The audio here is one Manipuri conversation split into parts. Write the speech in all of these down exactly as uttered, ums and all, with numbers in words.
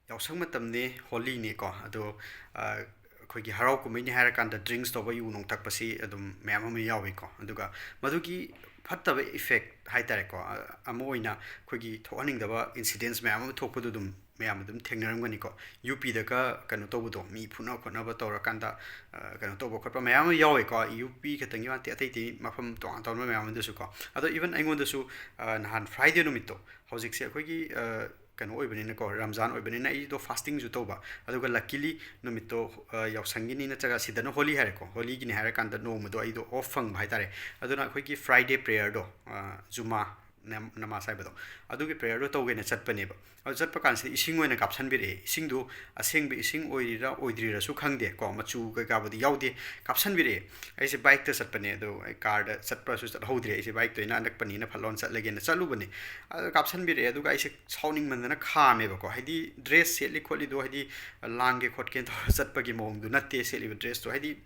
ꯌꯥꯎꯁꯪ ꯃꯇꯝꯅꯤ, ꯍꯣꯂꯤꯅꯤꯀꯣ꯫ ꯑꯗꯣ ꯑꯩꯈꯣꯏꯒꯤ ꯍꯔꯥꯎ ꯀꯨꯝꯍꯩꯅꯤ ꯍꯥꯏꯔꯀꯥꯟꯗ ꯗ꯭ꯔꯤꯡꯛꯁ ꯇꯧꯕ, ꯌꯨ ꯅꯣꯡ ꯊꯛꯄꯁꯤ ꯑꯗꯨꯝ ꯃꯌꯥꯝ ꯑꯃ ꯌꯥꯎꯏꯀꯣ꯫ ꯑꯗꯨꯒ ꯃꯗꯨꯒꯤ ꯐꯠꯇꯕ ꯏꯐꯦꯛ ꯍꯥꯏ ꯇꯥꯔꯦꯀꯣ, ꯑꯃ ꯑꯣꯏꯅ ꯑꯩꯈꯣꯏꯒꯤ ꯊꯣꯛꯍꯟꯅꯤꯡꯗꯕ ꯏꯟꯁꯤꯗꯦꯟꯁ ꯃꯌꯥꯝ ꯑꯃ ꯊꯣꯛꯄꯗꯨ ꯑꯗꯨꯝ ꯃꯌꯥꯝ ꯑꯗꯨꯝ ꯊꯦꯡꯅꯔꯝꯒꯅꯤꯀꯣ꯫ ꯌꯨ ꯄꯤꯗꯒ ꯀꯩꯅꯣ ꯇꯧꯕꯗꯣ, ꯃꯤ ꯐꯨꯅ ꯈꯣꯠꯅꯕ ꯇꯧꯔꯀꯥꯟꯗ ꯀꯩꯅꯣ ꯇꯧꯕ ꯈꯣꯠꯄ ꯃꯌꯥꯝ ꯑꯃ ꯌꯥꯎꯋꯦꯀꯣ꯫ ꯌꯨ ꯄꯤ ꯈꯛꯇꯪꯒꯤ ꯋꯥ ꯅꯠꯇꯦ, ꯑꯇꯩ ꯑꯇꯩ ꯃꯐꯝ ꯇꯣꯉꯥꯟ ꯇꯣꯉꯥꯟꯕ ꯃꯌꯥꯝ ꯑꯃꯗꯁꯨꯀꯣ꯫ ꯑꯗꯣ ꯏꯚꯟ ꯑꯩꯉꯣꯟꯗꯁꯨ ꯅꯍꯥꯟ ꯐ꯭ꯔꯥꯏꯗꯦ ꯅꯨꯃꯤꯠꯇꯣ, ꯍꯧꯖꯤꯛꯁꯦ ꯑꯩꯈꯣꯏꯒꯤ ꯀꯩꯅꯣ ꯑꯣꯏꯕꯅꯤꯅꯀꯣ, ꯔꯝꯖꯥꯟ ꯑꯣꯏꯕꯅꯤꯅ ꯑꯩꯗꯣ ꯐꯥꯁꯇꯤꯡꯁꯨ ꯇꯧꯕ꯫ ꯑꯗꯨꯒ ꯂꯛꯀꯤꯂꯤ ꯅꯨꯃꯤꯠꯇꯣ ꯌꯥꯎꯁꯪꯒꯤꯅꯤ, ꯅꯠꯇ꯭ꯔꯒ ꯁꯤꯗꯅ ꯍꯣꯂꯤ ꯍꯥꯏꯔꯦꯀꯣ, ꯍꯣꯂꯤꯒꯤꯅꯤ ꯍꯥꯏꯔꯀꯥꯟꯗ ꯅꯣꯡꯃꯗꯣ ꯑꯩꯗꯣ ꯑꯣꯐ ꯐꯪꯕ ꯍꯥꯏ ꯇꯥꯔꯦ꯫ ꯑꯗꯨꯅ ꯑꯩꯈꯣꯏꯒꯤ ꯐ꯭ꯔꯥꯏꯗꯦ ꯄ꯭ꯔꯦꯌꯔꯗꯣ, ꯖꯨꯃꯥ ꯅꯃꯥꯖ ꯍꯥꯏꯕꯗꯣ, ꯑꯗꯨꯒꯤ ꯄ꯭ꯔꯦꯌꯔꯗꯣ ꯇꯧꯒꯦꯅ ꯆꯠꯄꯅꯦꯕ꯫ ꯑꯗꯨ ꯆꯠꯄ ꯀꯥꯟꯁꯤꯗ ꯏꯁꯤꯡ ꯑꯣꯏꯅ ꯀꯥꯞꯁꯤꯟꯕꯤꯔꯛꯑꯦ꯫ ꯏꯁꯤꯡꯗꯨ ꯑꯁꯦꯡꯕ ꯏꯁꯤꯡ ꯑꯣꯏꯔꯤꯔꯥ ꯑꯣꯏꯗ꯭ꯔꯤꯔꯥꯁꯨ ꯈꯪꯗꯦ ꯀꯣ, ꯃꯆꯨ ꯀꯩꯀꯥꯕꯨꯗꯤ ꯌꯥꯎꯗꯦ꯫ ꯀꯥꯞꯁꯤꯟꯕꯤꯔꯛꯑꯦ꯫ ꯑꯩꯁꯦ ꯕꯥꯏꯛꯇ ꯆꯠꯄꯅꯦ, ꯑꯗꯣ ꯑꯩ ꯀꯥꯔꯗ ꯆꯠꯄ꯭ꯔꯁꯨ ꯆꯠꯍꯧꯗ꯭ꯔꯦ꯫ ꯑꯩꯁꯦ ꯕꯥꯏꯛꯇꯣ ꯑꯩꯅ ꯑꯅꯛꯄꯅꯤꯅ ꯐꯠ ꯂꯥꯎꯅ ꯆꯠꯂꯒꯦꯅ ꯆꯠꯂꯨꯕꯅꯦ꯫ ꯑꯗꯣ ꯀꯥꯞꯁꯤꯟꯕꯤꯔꯛꯑꯦ꯫ ꯑꯗꯨꯒ ꯑꯩꯁꯦ ꯁꯥꯎꯅꯤꯡꯃꯟꯗꯅ ꯈꯥꯝꯃꯦꯕꯀꯣ꯫ ꯍꯥꯏꯗꯤ ꯗ꯭ꯔꯦꯁ ꯁꯦꯠꯂꯤ ꯈꯣꯠꯂꯤꯗꯣ ꯍꯥꯏꯗꯤ ꯂꯥꯡꯒꯦ ꯈꯣꯠꯀꯦꯅ ꯇꯧꯔꯒ ꯆꯠꯄꯒꯤ ꯃꯑꯣꯡꯗꯣ ꯅꯠꯇꯦ ꯁꯦꯠꯂꯤꯕ ꯗ꯭ꯔꯦꯁꯇꯣ꯫ ꯍꯥꯏꯗꯤ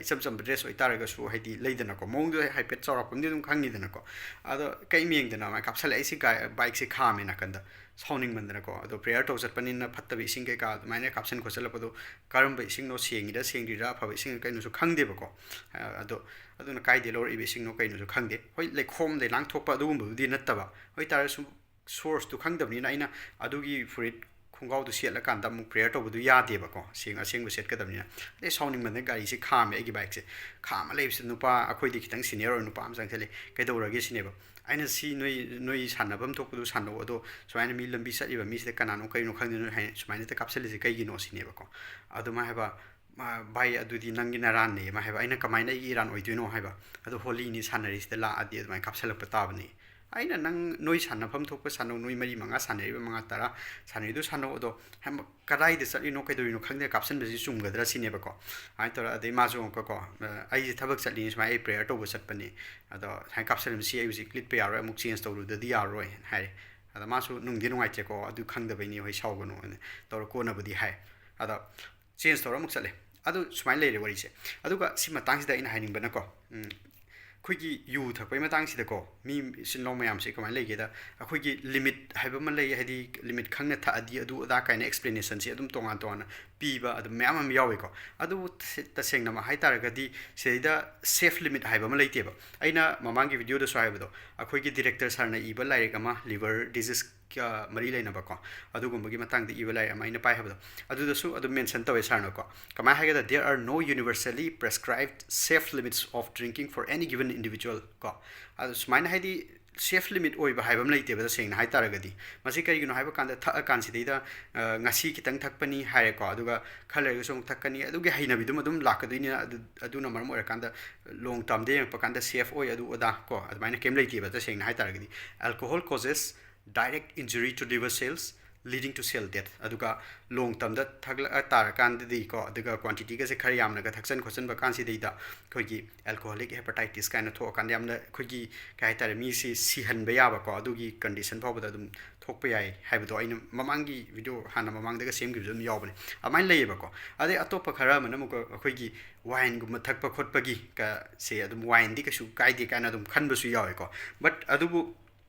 ꯏꯆꯝ ꯆꯝꯕ ꯗ꯭ꯔꯦꯁ ꯑꯣꯏꯇꯥꯔꯒꯁꯨ, ꯍꯥꯏꯗꯤ ꯂꯩꯗꯅꯀꯣ, ꯃꯑꯣꯡꯗꯣ ꯍꯥꯏꯐꯦꯠ ꯆꯥꯎꯔꯥꯛꯄ ꯑꯃꯗꯤ ꯑꯗꯨꯝ ꯈꯪꯉꯤꯗꯅꯀꯣ꯫ ꯑꯗꯣ ꯀꯩꯝ ꯌꯦꯡꯗꯅ ꯑꯗꯨꯃꯥꯏꯅ ꯀꯥꯞꯁꯜꯂꯛꯑꯦ꯫ ꯑꯩꯁꯤ ꯕꯥꯏꯛꯁꯦ ꯈꯥꯝꯃꯦ ꯅꯥꯀꯟꯗ, ꯁꯥꯎꯅꯤꯡꯃꯟꯗꯅꯀꯣ꯫ ꯑꯗꯣ ꯄ꯭ꯔꯦꯌꯔ ꯇꯧ ꯆꯠꯄꯅꯤꯅ ꯐꯠꯇꯕ ꯏꯁꯤꯡ ꯀꯩꯀꯥ ꯑꯗꯨꯃꯥꯏꯅ ꯀꯥꯞꯁꯟ ꯈꯣꯠꯆꯜꯂꯛꯄꯗꯣ, ꯀꯔꯝꯕ ꯏꯁꯤꯡꯅꯣ, ꯁꯦꯡꯉꯤꯔꯥ ꯁꯦꯡꯗ꯭ꯔꯤꯔꯥ, ꯑꯐꯕ ꯏꯁꯤꯡ ꯀꯩꯅꯣꯁꯨ ꯈꯪꯗꯦꯕꯀꯣ꯫ ꯑꯗꯣ ꯑꯗꯨꯅ ꯀꯥꯏꯗꯩ ꯂꯧꯔꯛꯏꯕ ꯏꯁꯤꯡꯅꯣ ꯀꯩꯅꯣꯁꯨ ꯈꯪꯗꯦ꯫ ꯍꯣꯏ, ꯂꯩꯈꯣꯝꯗꯩ ꯂꯥꯡꯊꯣꯛꯄ ꯑꯗꯨꯒꯨꯝꯕꯗꯨꯗꯤ ꯅꯠꯇꯕ, ꯑꯣꯏꯇꯥꯔꯁꯨ ꯁꯣꯔꯁꯇꯨ ꯈꯪꯗꯕꯅꯤꯅ ꯑꯩꯅ ꯑꯗꯨꯒꯤ ꯐꯨꯔꯤꯠ ꯈꯣꯡꯒ꯭ꯔꯥꯎꯗꯨ ꯁꯦꯠꯂꯀꯥꯟꯗ ꯑꯃꯨꯛ ꯄ꯭ꯔꯦꯌꯔ ꯇꯧꯕꯗꯨ ꯌꯥꯗꯦꯕꯀꯣ, ꯁꯦꯡ ꯑꯁꯦꯡꯕ ꯁꯦꯠꯀꯗꯕꯅꯤꯅ꯫ ꯑꯗꯩ ꯁꯥꯎꯅꯤꯡꯃꯟꯗꯅ ꯒꯥꯔꯤꯁꯦ ꯈꯥꯝꯃꯦ, ꯑꯩꯒꯤ ꯕꯥꯏꯛꯁꯦ꯫ ꯈꯥꯝꯃ ꯂꯩꯕꯁꯤꯗ ꯅꯨꯄꯥ, ꯑꯩꯈꯣꯏꯗꯤ ꯈꯤꯇꯪ ꯁꯤꯅꯤꯌꯔ ꯑꯣꯏꯕ ꯅꯨꯄꯥ ꯑꯃ ꯆꯪꯁꯤꯜꯂꯦ꯫ "ꯀꯩꯗꯧꯔꯒꯦ?" ꯁꯤꯅꯦꯕ꯫ ꯑꯩꯅ, "ꯁꯤ ꯅꯣꯏ, ꯅꯣꯏ ꯁꯥꯟꯅꯐꯝ ꯊꯣꯛꯄꯗꯨ ꯁꯥꯟꯅꯧ, ꯑꯗꯣ ꯁꯨꯃꯥꯏꯅ ꯃꯤ ꯂꯝꯕꯤ ꯆꯠꯂꯤꯕ ꯃꯤꯁꯤꯗ ꯀꯅꯥꯅꯣ ꯀꯩꯅꯣ ꯈꯪꯗꯦ, ꯅꯣꯏ ꯍꯥꯏ-, ꯁꯨꯃꯥꯏꯅ ꯍꯦꯛꯇ ꯀꯥꯞꯁꯤꯜꯂꯤꯁꯦ ꯀꯩꯒꯤꯅꯣ?" ꯁꯤꯅꯦꯕꯀꯣ꯫ ꯑꯗꯨꯃꯥꯏꯅ ꯍꯥꯏꯕ, "ꯃꯥ, ꯚꯥꯏ, ꯑꯗꯨꯗꯤ ꯅꯪꯒꯤ ꯅꯔꯥꯟꯅꯦ" ꯑꯃ ꯍꯥꯏꯕ꯫ ꯑꯩꯅ, "ꯀꯃꯥꯏꯅ ꯑꯩꯒꯤ ꯏꯔꯥꯟ ꯑꯣꯏꯗꯣꯏꯅꯣ?" ꯍꯥꯏꯕ꯫ "ꯑꯗꯣ ꯍꯣꯂꯤꯅꯤ, ꯁꯥꯟꯅꯔꯤꯁꯤꯗ ꯂꯥꯛꯑꯗꯤ ꯑꯗꯨꯃꯥꯏꯅ ꯀꯥꯞꯁꯤꯜꯂꯛꯄ ꯇꯥꯕꯅꯤ"꯫ ꯑꯩꯅ, "ꯅꯪ ꯅꯣꯏ ꯁꯥꯟꯅꯐꯝ ꯊꯣꯛꯄ ꯁꯥꯟꯅꯧ, ꯅꯣꯏ ꯃꯔꯤ ꯃꯉꯥ ꯁꯥꯟꯅꯔꯤꯕ, ꯃꯉꯥ ꯇꯔꯥ ꯁꯥꯟꯅꯔꯤꯗꯨ ꯁꯥꯟꯅꯧ, ꯑꯗꯣ ꯍꯦꯝ-, ꯀꯗꯥꯏꯗ ꯆꯠꯂꯤꯅꯣ ꯀꯩꯗꯧꯔꯤꯅꯣ ꯈꯪꯗꯦ, ꯀꯥꯞꯁꯤꯟꯕꯁꯤ ꯆꯨꯝꯒꯗ꯭ꯔꯥ?" ꯁꯤꯅꯦꯕꯀꯣ꯫ ꯑꯗꯨꯃꯥꯏꯅ ꯇꯧꯔ, ꯑꯗꯩ ꯃꯥꯁꯨ ꯑꯃꯨꯛꯀꯀꯣ, "ꯑꯩꯁꯦ ꯊꯕꯛ ꯆꯠꯂꯤꯅꯤ, ꯁꯨꯃꯥꯏꯅ ꯑꯩ ꯄ꯭ꯔꯦꯌꯔ ꯇꯧꯕ ꯆꯠꯄꯅꯤ, ꯑꯗꯣ ꯁꯨꯃꯥꯏꯅ ꯀꯥꯞꯁꯤꯜꯂꯝꯁꯤ, ꯑꯩ ꯍꯧꯖꯤꯛ ꯂꯤꯠꯄ ꯌꯥꯔꯣꯏ, ꯑꯃꯨꯛ ꯆꯦꯟꯖ ꯇꯧꯔꯨꯗꯗꯤ ꯌꯥꯔꯔꯣꯏ" ꯍꯥꯏꯔꯦ꯫ ꯑꯗꯣ ꯃꯥꯁꯨ, "ꯅꯨꯡꯗꯤ ꯅꯨꯡꯉꯥꯏꯇ꯭ꯔꯦꯀꯣ, ꯑꯗꯨ ꯈꯪꯗꯕꯩꯅꯤ, ꯍꯣꯏ, ꯁꯥꯎꯒꯅꯨ" ꯍꯥꯏꯅ ꯇꯧꯔ ꯀꯣꯟꯅꯕꯨꯗꯤ ꯍꯥꯏ꯫ ꯑꯗꯣ ꯆꯦꯟꯖ ꯇꯧꯔ ꯑꯃꯨꯛ ꯆꯠꯂꯦ꯫ ꯑꯗꯨ ꯁꯨꯃꯥꯏꯅ ꯂꯩꯔꯦ ꯋꯥꯔꯤꯁꯦ꯫ ꯑꯗꯨꯒ ꯁꯤ ꯃꯇꯥꯡꯁꯤꯗ ꯑꯩꯅ ꯍꯥꯏꯅꯤꯡꯕꯅꯀꯣ, ꯎꯝ, ꯑꯩꯈꯣꯏꯒꯤ ꯌꯨ ꯊꯛꯄꯒꯤ ꯃꯇꯥꯡꯁꯤꯗꯀꯣ, ꯃꯤ ꯏꯆꯤꯟ ꯏꯅꯥꯎ ꯃꯌꯥꯝꯁꯦ ꯀꯃꯥꯏꯅ ꯂꯩꯒꯦꯗ, ꯑꯩꯈꯣꯏꯒꯤ ꯂꯤꯃꯤꯠ ꯍꯥꯏꯕ ꯑꯃ ꯂꯩ, ꯍꯥꯏꯗꯤ ꯂꯤꯃꯤꯠ ꯈꯪꯅ ꯊꯛꯑꯗꯤ ꯑꯗꯨ ꯑꯗꯥ ꯀꯥꯏꯅ ꯑꯦꯛꯁꯄ꯭ꯂꯦꯅꯦꯁꯟꯁꯦ ꯑꯗꯨꯝ ꯇꯣꯉꯥꯟ ꯇꯣꯉꯥꯟꯅ ꯄꯤꯕ ꯑꯗꯨꯝ ꯃꯌꯥꯝ ꯑꯃ ꯌꯥꯎꯋꯦꯀꯣ꯫ ꯑꯗꯨꯕꯨ ꯇꯁꯦ- ꯇꯁꯦꯡꯅꯃꯛ ꯍꯥꯏ ꯇꯥꯔꯒꯗꯤ ꯁꯤꯗꯩꯗ ꯁꯦꯐ ꯂꯤꯃꯤꯠ ꯍꯥꯏꯕ ꯑꯃ ꯂꯩꯇꯦꯕ꯫ ꯑꯩꯅ ꯃꯃꯥꯡꯒꯤ ꯚꯤꯗꯤꯑꯣꯗꯁꯨ ꯍꯥꯏꯕꯗꯣ, ꯑꯩꯈꯣꯏꯒꯤ ꯗꯤꯔꯦꯛꯇꯔ ꯁꯥꯔꯅ ꯏꯕ ꯂꯥꯏꯔꯤꯛ ꯑꯃ, ꯂꯤꯚꯔ ꯗꯤꯖꯤꯁ ꯃꯔꯤ ꯂꯩꯅꯕꯀꯣ, ꯑꯗꯨꯒꯨꯝꯕꯒꯤ ꯃꯇꯥꯡꯗ ꯏꯕ ꯂꯥꯏꯔꯤꯛ ꯑꯃ ꯑꯩꯅ ꯄꯥꯏ ꯍꯥꯏꯕꯗꯣ, ꯑꯗꯨꯗꯁꯨ ꯑꯗꯨꯝ ꯃꯦꯟꯁꯟ ꯇꯧꯋꯦ ꯁꯥꯔꯅꯀꯣ꯫ ꯀꯃꯥꯏꯅ ꯍꯥꯏꯒꯦꯗ, "There are no universally prescribed safe limits of drinking for any given individual" ꯀꯣ꯫ ꯑꯗꯣ ꯁꯨꯃꯥꯏꯅ, ꯍꯥꯏꯗꯤ ꯁꯦꯐ ꯂꯤꯃꯤꯠ ꯑꯣꯏꯕ ꯍꯥꯏꯕ ꯑꯃ ꯂꯩꯇꯦꯕ, ꯇꯁꯦꯡꯅ ꯍꯥꯏ ꯇꯥꯔꯒꯗꯤ꯫ ꯃꯁꯤ ꯀꯔꯤꯒꯤꯅꯣ ꯍꯥꯏꯕ ꯀꯥꯟꯗ, ꯊꯛꯑꯀꯥꯟꯁꯤꯗꯩꯗ, ꯑ, ꯉꯁꯤ ꯈꯤꯇꯪ ꯊꯛꯄꯅꯤ ꯍꯥꯏꯔꯦꯀꯣ, ꯑꯗꯨꯒ ꯈꯔ ꯂꯩꯔꯒꯁꯨ ꯑꯃꯨꯛ ꯊꯛꯀꯅꯤ, ꯑꯗꯨꯒꯤ ꯍꯩꯅꯕꯤꯗꯨꯃ ꯑꯗꯨꯝ ꯂꯥꯛꯀꯗꯣꯏꯅꯤꯅ, ꯑꯗꯨ, ꯑꯗꯨꯅ ꯃꯔꯝ ꯑꯣꯏꯔꯀꯥꯟꯗ ꯂꯣꯡ ꯇꯥꯔꯝꯗ ꯌꯦꯡꯉꯛꯄ ꯀꯥꯟꯗ ꯁꯦꯐ ꯑꯣꯏ ꯑꯗꯨ ꯑꯗꯥ ꯀꯣ, ꯑꯗꯨꯃꯥꯏꯅ ꯀꯩꯝ ꯂꯩꯇꯦꯕ꯫ ꯇꯁꯦꯡꯅ ꯍꯥꯏ ꯇꯥꯔꯒꯗꯤ, "Alcohol causes direct injury to liver cells, leading to cell death", ꯑꯗꯨꯒ ꯂꯣꯡ ꯇꯥꯔꯝꯗ ꯊꯛꯂꯛꯑ ꯇꯥꯔꯀꯥꯟꯗꯗꯤꯀꯣ, ꯑꯗꯨꯒ ꯀ꯭ꯋꯥꯟꯇꯤꯇꯤꯒꯁꯦ ꯈꯔ ꯌꯥꯝꯅꯒ ꯊꯛꯆꯟ ꯈꯣꯠꯆꯟꯕ ꯀꯥꯟꯁꯤꯗꯩꯗ ꯑꯩꯈꯣꯏꯒꯤ ꯑꯦꯜꯀꯣꯍꯣꯂꯤꯛ ꯍꯦꯄꯥꯇꯥꯏꯇꯤꯁ ꯀꯥꯏꯅ ꯊꯣꯛꯑꯀꯥꯟꯗ ꯌꯥꯝꯅ ꯑꯩꯈꯣꯏꯒꯤ, ꯀꯩ ꯍꯥꯏꯇꯥꯔꯦ, ꯃꯤꯁꯤ ꯁꯤꯍꯟꯕ ꯌꯥꯕꯀꯣ, ꯑꯗꯨꯒꯤ ꯀꯟꯗꯤꯁꯟ ꯐꯥꯎꯕꯗ ꯑꯗꯨꯝ ꯊꯣꯛꯄ ꯌꯥꯏ ꯍꯥꯏꯕꯗꯣ ꯑꯩꯅ ꯃꯃꯥꯡꯒꯤ ꯚꯤꯗꯤꯑꯣ ꯍꯥꯟꯅ ꯃꯃꯥꯡꯗꯒ ꯁꯦꯝꯈꯤꯕꯁꯨ ꯑꯗꯨꯝ ꯌꯥꯎꯕꯅꯦ꯫ ꯑꯗꯨꯃꯥꯏꯅ ꯂꯩꯌꯦꯕꯀꯣ꯫ ꯑꯗꯩ ꯑꯇꯣꯞꯄ ꯈꯔ ꯑꯃꯅ ꯑꯃꯨꯛꯀ ꯑꯩꯈꯣꯏꯒꯤ ꯋꯥꯏꯟꯒꯨꯝꯕ ꯊꯛꯄ ꯈꯣꯠꯄꯒꯤ ꯀ-, ꯁꯦ ꯑꯗꯨꯝ ꯋꯥꯏꯟꯗꯤ ꯀꯩꯁꯨ ꯀꯥꯏꯗꯦ ꯀꯥꯏꯅ ꯑꯗꯨꯝ ꯈꯟꯕꯁꯨ ꯌꯥꯎꯋꯦꯀꯣ꯫ ꯕꯠ ꯑꯗꯨꯕꯨ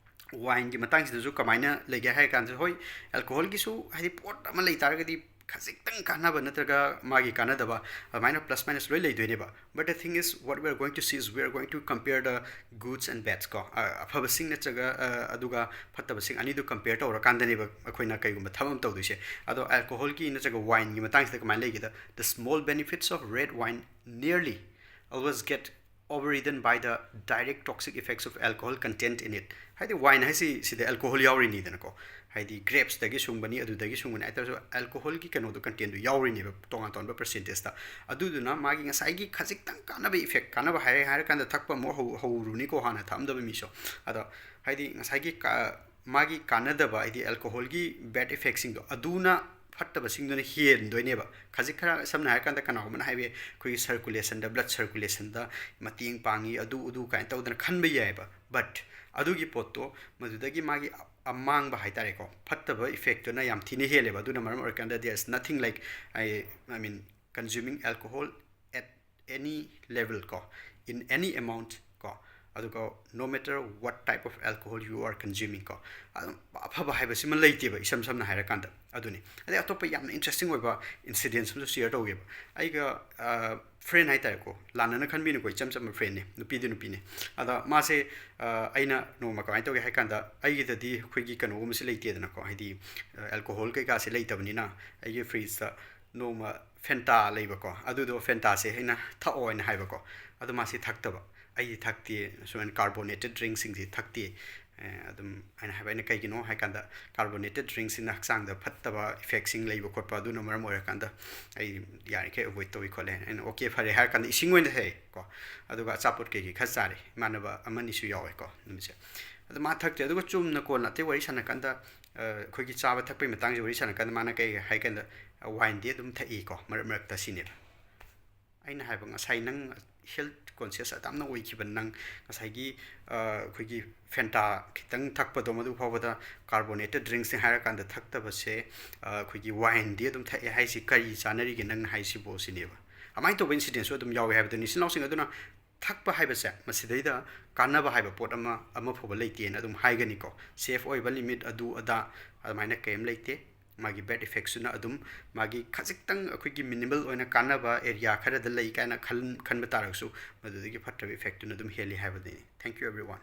ꯋꯥꯏꯟꯒꯤ ꯃꯇꯥꯡꯁꯤꯗꯁꯨ ꯀꯃꯥꯏꯅ ꯂꯩꯒꯦ ꯍꯥꯏꯔ ꯀꯥꯟꯗ, ꯍꯣꯏ, ꯑꯦꯜꯀꯣꯍꯣꯜꯒꯤꯁꯨ, ꯍꯥꯏꯗꯤ, ꯄꯣꯠ ꯑꯃ ꯂꯩ ꯇꯥꯔꯒꯗꯤ ꯈꯖꯤꯛꯇꯪ ꯀꯥꯟꯅꯕ ꯅꯠꯇ꯭ꯔꯒ ꯃꯥꯒꯤ ꯀꯥꯟꯅꯗꯕ, ꯑꯗꯨꯃꯥꯏꯅ ꯄ꯭ꯂꯁ ꯃꯥꯏꯅꯁ ꯂꯣꯏ ꯂꯩꯗꯣꯏꯅꯦꯕ꯫ But the thing is, what we are going to see is we are going to compare the goods and bads ꯀꯣ, ꯑ, ꯑꯐꯕꯁꯤꯡ ꯅꯠꯇ꯭ꯔꯒ, ꯑ, ꯑꯗꯨꯒ ꯐꯠꯇꯕꯁꯤꯡ ꯑꯅꯤꯗꯨ ꯀꯝꯄꯤꯌꯔ ꯇꯧꯔꯀꯥꯟꯗꯅꯦꯕ ꯑꯩꯈꯣꯏꯅ ꯀꯩꯒꯨꯝꯕ ꯊꯕꯛ ꯑꯃ ꯇꯧꯗꯣꯏꯁꯦ꯫ ꯑꯗꯣ ꯑꯦꯜꯀꯣꯍꯣꯜꯒꯤ ꯅꯠꯇ꯭ꯔꯒ ꯋꯥꯏꯟꯒꯤ ꯃꯇꯥꯡꯁꯤꯗ ꯀꯃꯥꯏꯅ ꯂꯩꯒꯦꯗ, "The small benefits of red wine nearly always get overridden by the direct toxic effects of alcohol content in it." ꯍꯥꯏꯗꯤ ꯋꯥꯏꯟ ꯍꯥꯏꯁꯤ ꯁꯤꯗ ꯑꯦꯜꯀꯣꯍꯣꯜ ꯌꯥꯎꯔꯤꯅꯤꯗꯅꯀꯣ, ꯍꯥꯏꯗꯤ ꯒ꯭ꯔꯦꯞꯁꯇꯒꯤ ꯁꯨꯡꯕꯅꯤ, ꯑꯗꯨꯗꯒꯤ ꯁꯨꯡꯕꯅꯤ ꯍꯥꯏ ꯇꯥꯔꯁꯨ, ꯑꯦꯜꯀꯣꯍꯣꯜꯒꯤ ꯀꯩꯅꯣꯗꯣ, ꯀꯟꯇꯦꯟꯗꯣ ꯌꯥꯎꯔꯤꯅꯦꯕ ꯇꯣꯉꯥꯟ ꯇꯣꯉꯥꯟꯕ ꯄꯔꯁꯦꯟꯇꯦꯖꯇ꯫ ꯑꯗꯨꯗꯨꯅ ꯃꯥꯒꯤ ꯉꯁꯥꯏꯒꯤ ꯈꯖꯤꯛꯇꯪ ꯀꯥꯟꯅꯕ ꯏꯐꯦꯛ, ꯀꯥꯟꯅꯕ ꯍꯥꯏꯔꯦ ꯍꯥꯏꯔꯀꯥꯟꯗ ꯊꯛꯄ ꯑꯃꯨꯛ ꯍꯧ-, ꯍꯧꯔꯨꯅꯤꯀꯣ, ꯍꯥꯟꯅ ꯊꯛꯑꯝꯗꯕ ꯃꯤꯁꯨ꯫ ꯑꯗꯣ ꯍꯥꯏꯗꯤ ꯉꯁꯥꯏꯒꯤ ꯀꯥ-, ꯃꯥꯒꯤ ꯀꯥꯟꯅꯗꯕ, ꯍꯥꯏꯗꯤ ꯑꯦꯜꯀꯣꯍꯣꯜꯒꯤ ꯕꯦꯗ ꯏꯐꯦꯛꯁꯤꯡꯗꯣ, ꯑꯗꯨꯅ ꯐꯠꯇꯕꯁꯤꯡꯗꯨꯅ ꯍꯦꯟꯗꯣꯏꯅꯦꯕ꯫ ꯈꯖꯤꯛ ꯈꯔ, ꯁꯝꯅ ꯍꯥꯏꯔꯀꯥꯟꯗ, ꯀꯅꯥꯒꯨꯝꯕꯅ ꯍꯥꯏꯕ ꯌꯥꯏ, ꯑꯩꯈꯣꯏꯒꯤ ꯁꯔꯀꯨꯂꯦꯁꯟꯗ, ꯕ꯭ꯂꯗ ꯁꯔꯀꯨꯂꯦꯁꯟꯗ ꯃꯇꯦꯡ ꯄꯥꯡꯉꯤ, ꯑꯗꯨ ꯑꯗꯨ ꯀꯥꯏꯅ ꯇꯧꯗꯅ ꯈꯟꯕ ꯌꯥꯏꯑꯕ꯫ ꯕꯠ ꯑꯗꯨꯒꯤ ꯄꯣꯠꯇꯣ, ꯃꯗꯨꯗꯒꯤ ꯃꯥꯒꯤ ꯑ-, ꯑꯃꯥꯡꯕ ꯍꯥꯏ ꯇꯥꯔꯦꯀꯣ, ꯐꯠꯇꯕ ꯏꯐꯦꯛꯇꯨꯅ ꯌꯥꯝ ꯊꯤꯅ ꯍꯦꯜꯂꯦꯕ꯫ ꯑꯗꯨꯅ ꯃꯔꯝ ꯑꯣꯏꯔꯀꯥꯟꯗ, there is nothing like, I, I mean, consuming alcohol at any level ꯀꯣ, in any amount ꯀꯣ, ꯑꯗꯨꯒ no matter what type of alcohol you are consuming ꯀꯣ, ꯑꯗꯨꯝ ꯑꯐꯕ ꯍꯥꯏꯕꯁꯤꯃ ꯂꯩꯇꯦꯕ, ꯏꯁꯝ ꯁꯝꯅ ꯍꯥꯏꯔꯀꯥꯟꯗ꯫ ꯑꯗꯨꯅꯤ꯫ ꯑꯗꯩ ꯑꯇꯣꯞꯄ ꯌꯥꯝꯅ interesting ꯑꯣꯏꯕ incidents ꯑꯃꯁꯨ share ꯇꯧꯒꯦꯕ꯫ ꯑꯩꯒ friend ꯍꯥꯏꯇꯥꯔꯦꯀꯣ, ꯂꯥꯟꯅꯅ ꯈꯟꯕꯤꯅꯨꯀꯣ, ꯏꯆꯝ ꯆꯝꯕ friendꯅꯦ, ꯅꯨꯄꯤꯗꯤ ꯅꯨꯄꯤꯅꯦ꯫ ꯑꯗ ꯃꯥꯁꯦ ꯑꯩꯅ ꯅꯣꯡꯃ ꯀꯃꯥꯏꯅ ꯇꯧꯒꯦ ꯍꯥꯏ ꯀꯥꯟꯗ, ꯑꯩꯒꯤꯗꯗꯤ ꯑꯩꯈꯣꯏꯒꯤ ꯀꯩꯅꯣꯒꯨꯝꯕꯁꯦ ꯂꯩꯇꯦꯗꯅꯀꯣ, ꯍꯥꯏꯗꯤ alcohol ꯀꯩꯀꯥꯁꯦ ꯂꯩꯇꯕꯅꯤꯅ꯫ ꯑꯩꯒꯤ fridgeꯇ ꯅꯣꯡꯃ Fanta ꯂꯩꯕꯀꯣ, ꯑꯗꯨꯗꯣ Fantaꯁꯦ ꯑꯩꯅ ꯊꯛꯑꯣ ꯍꯥꯏꯅ ꯍꯥꯏꯕꯀꯣ, ꯑꯗꯣ ꯃꯥꯁꯦ ꯊꯛꯇꯕ꯫ ꯑꯩꯗꯤ ꯊꯛꯇꯦ, ꯁꯨꯃꯥꯏꯅ carbonated drinkꯁꯤꯡꯁꯦ ꯊꯛꯇꯦ꯫ ꯑꯗꯨꯝ ꯑꯩꯅ ꯍꯥꯏꯕ, ꯑꯩꯅ ꯀꯩꯒꯤꯅꯣ ꯍꯥꯏ ꯀꯥꯟꯗ, carbonated drinkꯁꯤꯅ ꯍꯛꯆꯥꯡꯗ ꯐꯠꯇꯕ effectꯁꯤꯡ ꯂꯩꯕ ꯈꯣꯠꯄ, ꯑꯗꯨꯅ ꯃꯔꯝ ꯑꯣꯏꯔꯀꯥꯟꯗ ꯑꯩ ꯌꯥꯔꯤꯈꯩ avoid ꯇꯧꯏ ꯈꯣꯠꯂꯦ꯫ ꯑꯩꯅ okay ꯐꯔꯦ ꯍꯥꯏꯔ ꯀꯥꯟꯗ ꯏꯁꯤꯡ ꯑꯣꯏꯅ ꯊꯛꯑꯦꯀꯣ, ꯑꯗꯨꯒ ꯑꯆꯥꯄꯣꯠ ꯀꯩꯀꯩ ꯈꯔ ꯆꯥꯔꯦ, ꯏꯃꯥꯟꯅꯕ ꯑꯃꯅꯤꯁꯨ ꯌꯥꯎꯋꯦꯀꯣ ꯅꯨꯃꯤꯠꯁꯦ꯫ ꯑꯗꯣ ꯃꯥ ꯊꯛꯇꯦ꯫ ꯑꯗꯨꯒ ꯆꯨꯝꯅ ꯀꯣꯟꯅ ꯑꯇꯩ ꯋꯥꯔꯤ ꯁꯥꯟꯅꯀꯥꯟꯗ ꯑꯩꯈꯣꯏꯒꯤ ꯆꯥꯕ ꯊꯛꯄꯒꯤ ꯃꯇꯥꯡꯁꯦ ꯋꯥꯔꯤ ꯁꯥꯟꯅꯀꯥꯟꯗ ꯃꯥꯅ ꯀꯩ ꯍꯥꯏ ꯀꯥꯟꯗ, wineꯗꯤ ꯑꯗꯨꯝ ꯊꯛꯏꯀꯣ ꯃꯔꯛ ꯃꯔꯛꯇ ꯁꯤꯅꯦꯕ꯫ ꯑꯩꯅ ꯍꯥꯏꯕ, ꯉꯁꯥꯏ ꯅꯪ health conscious ꯑꯗꯨꯝꯅ ꯑꯣꯏꯈꯤꯕ ꯅꯪ, ꯉꯁꯥꯏꯒꯤ ꯑꯩꯈꯣꯏꯒꯤ Fanta ꯈꯤꯇꯪ ꯊꯛꯄꯗꯣ, ꯃꯗꯨ ꯐꯥꯎꯕꯗ carbonated drinksꯅꯤ ꯍꯥꯏꯔꯀꯥꯟꯗ ꯊꯛꯇꯕꯁꯦ, ꯑꯩꯈꯣꯏꯒꯤ wineꯗꯤ ꯑꯗꯨꯝ ꯊꯛꯑꯦ ꯍꯥꯏꯁꯤ ꯀꯔꯤ ꯆꯥꯟꯅꯔꯤꯒꯦ ꯅꯪꯅ ꯍꯥꯏꯁꯤꯕꯣ ꯁꯤꯅꯦꯕ꯫ ꯑꯗꯨꯃꯥꯏꯅ ꯇꯧꯕ incidentꯁꯨ ꯑꯗꯨꯝ ꯌꯥꯎꯋꯦ ꯍꯥꯏꯕꯗꯨꯅꯤ꯫ ꯏꯆꯤꯟ ꯏꯅꯥꯎꯁꯤꯡ ꯑꯗꯨꯅ ꯊꯛꯄ ꯍꯥꯏꯕꯁꯦ, ꯃꯁꯤꯗꯩꯗ ꯀꯥꯟꯅꯕ ꯍꯥꯏꯕ ꯄꯣꯠ ꯑꯃ ꯑꯃ ꯐꯥꯎꯕ ꯂꯩꯇꯦꯅ ꯑꯗꯨꯝ ꯍꯥꯏꯒꯅꯤꯀꯣ꯫ Safe ꯑꯣꯏꯕ limit ꯑꯗꯨ ꯑꯗꯥ ꯑꯗꯨꯃꯥꯏꯅ ꯀꯔꯤꯝ ꯂꯩꯇꯦ꯫ ꯃꯥꯒꯤ bad effectꯁꯨꯅ ꯑꯗꯨꯝ ꯃꯥꯒꯤ ꯈꯖꯤꯛꯇꯪ ꯑꯩꯈꯣꯏꯒꯤ minimal ꯑꯣꯏꯅ ꯀꯥꯟꯅꯕ area ꯈꯔꯗ ꯂꯩ ꯀꯥꯏꯅ ꯈꯟ-, ꯈꯟꯕ ꯇꯥꯔꯒꯁꯨ, ꯃꯗꯨꯗꯒꯤ ꯐꯠꯇꯕ effectꯇꯨꯅ ꯑꯗꯨꯝ ꯍꯦꯜꯂꯤ ꯍꯥꯏꯕꯗꯨꯅꯤ꯫ Thank you everyone꯫